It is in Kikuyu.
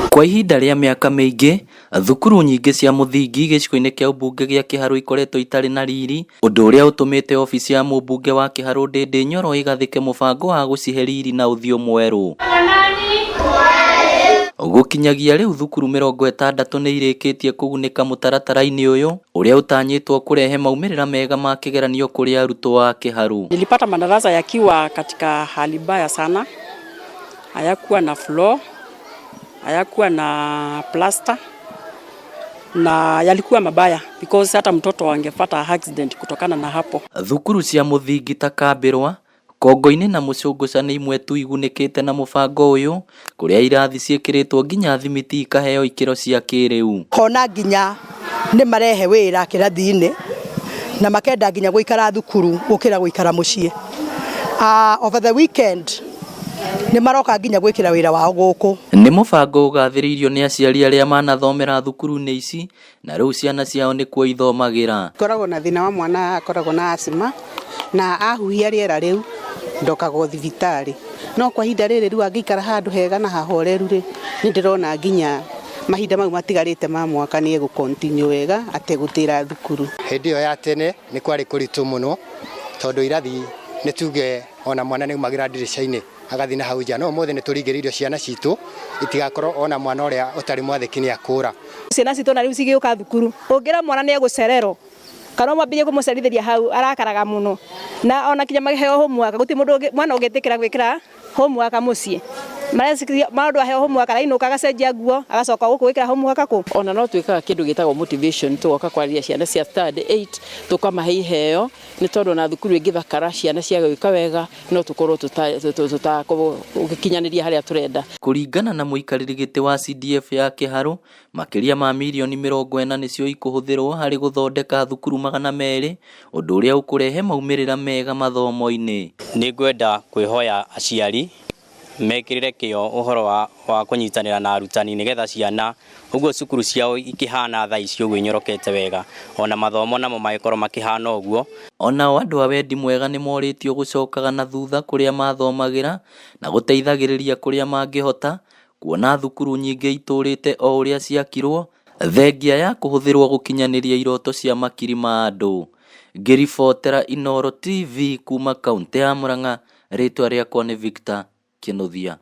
Kwa ihinda rĩa mĩaka mĩingĩ, thukuru nyingĩ cia mũthingi gĩcigo-inĩ kĩa ũmbunge gĩa Kĩharũ ikoretwo itarĩ na riri, ũndũ ũrĩa ũtũmĩte obici ya mũmbunge wa Kĩharũ Ndĩndĩ Nyoro ĩgathĩke mũbango wa gũcihe riri na ũthiũ mwerũ. Gũkinyagia rĩu thukuru 60 nĩ irĩkĩtie kũgunĩka mũtaratara-inĩ ũyũ ũrĩa ũtanyĩtwo kũrehe maumĩrĩra mega ma kĩgeranio kũrĩ arutwo a Kĩharũ. Nilipata madarasa yakiwa katika hali mbaya sana, hayakuwa na floor, hayakuwa na plaster na yalikuwa mabaya because hata mtoto angepata accident kutokana na hapo. Thukuru cia mũthingi ta Kambĩrwa, Kongo-inĩ na Mũcũngũca nĩ imwe tu igunĩkĩte na mũbango ũyũ kũrĩa irathi ciĩkĩrĩtwo nginya thimiti ikaheo ikĩro cia kĩrĩu. Kona nginya nĩ marehe wĩra kĩrathi-inĩ na makenda nginya gũikara thukuru gũkĩra gũikara mũciĩ. Over the weekend nĩ maroka nginya gwĩkĩra wĩra wao gũkũ. Nĩ mũbango ũgathĩrĩirio nĩ aciari arĩa manathomera thukuru-inĩ ici na rĩu ciana ciao nĩkuo ithomagĩra. Ngoragwo na thĩna wa mwana akoragwo na asthma na ahuhia rĩera rĩu ndokagwo thibitarĩ, no kwa ihinda rĩrĩ rĩu angĩikara handũ hega na hahoreru rĩ, nĩ ndĩrona nginya mahinda mau matigarĩte ma mwaka nĩ egũ continue wega ategũtĩra thukuru. Hĩndĩ ĩyo ya tene nĩ kwarĩ kũritũ mũno tondũ irathi nĩ tuge ona mwana nĩ aumagĩra ndirica-inĩ agathiĩ na hau nja, no ũmũthĩ nĩ tũringĩrĩirio ciana citũ itigakorwo ona mwana ũrĩa ũtarĩ mwathĩki nĩ akũra. Ciana citũ na rĩu cigĩũka thukuru ũngĩra mwana nĩ egũcererwo kana ũmwambĩrie kũmũcerithĩria hau arakaraga mũno, na ona kinya makĩheo homework gũtirĩ mũndũ mwana ũngĩtĩkĩra gwĩkĩra homework mũciĩ. Mareciria maũndũ aheo homework arainũka agacenjia nguo agacoka gũkũ gwĩkĩra homework kũ. Ona no twĩkaga kĩndũ gĩtagwo motivation, tũgoka kwarĩria ciana cia standard 8 tũkamahe iheo, nĩ tondũ ona thukuru ĩngĩthakara ciana ciaga gwĩka wega no tũkorwo tũtagũkinyanĩria harĩa tũrenda. Kũringana na mũikarĩri gĩtĩ wa CDF ya Kĩharũ, makĩria ma mirioni 40 nĩcio ikũhũthĩrwo harĩ gũthondeka thukuru 200, ũndũ ũrĩa ũkũrehe maumĩrĩra mega mathomo-inĩ. Nĩ ngwenda kwĩhoya aciari mekĩrĩre kĩo ũhoro wa kũnyitanĩra na arutani nĩgetha ciana ũguo cukuru ciao ikĩhana thaa ici ũguo inyorokete wega, ona mathomo namo magĩkorwo makĩhana ũguo. Onao andũ a wendi mwega nĩ morĩtio gũcokaga na thutha kũrĩa mathomagĩra na gũteithagĩrĩria kũrĩa mangĩhota, kuona thukuru nyingĩ itũrĩte o ũrĩa ciakirwo, thengia ya kũhũthĩrwo gũkinyanĩria iroto cia makiri ma andũ. Ngĩribotera Inooro TV kuma kaũntĩ ya Murang'a, rĩtwa rĩakwa nĩ Victor Kĩnuthia.